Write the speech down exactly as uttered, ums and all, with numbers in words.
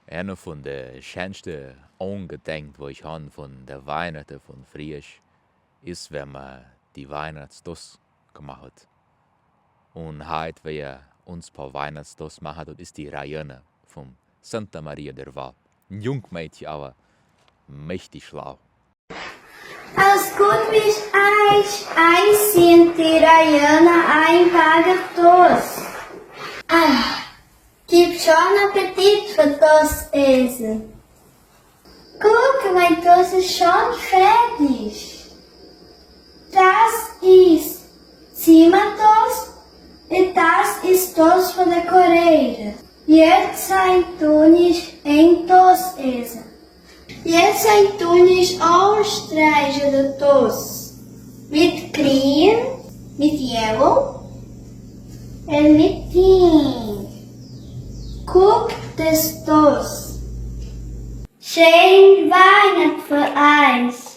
Eine von de scheenste Aungedenkte, wo ich han von de Weihnachte von frieher, is, wenn mer die Weihnachtstoast gemacht hat. Un heit, wer uns paar Weihnachtstoast macht, dat is die Rayana von Santa Maria de Vall. En jung Mädche, awwer mächtig schlau. Aus gut wie ich eins, eins sind die Rayana ein Pager Toast. Ah, gibt schon Appetit für Toast essen. Guck, mein Toast ist schon fertig. Das ist Zimmertoast und das ist Toast von der Korea. Jetzt ein Tunis ein Toast essen. Jetzt ein Tunis ausstreichen der Toast. Mit Creme, mit Yellow und mit Pink. Guck, das Toast. Schön Weihnachten für eins.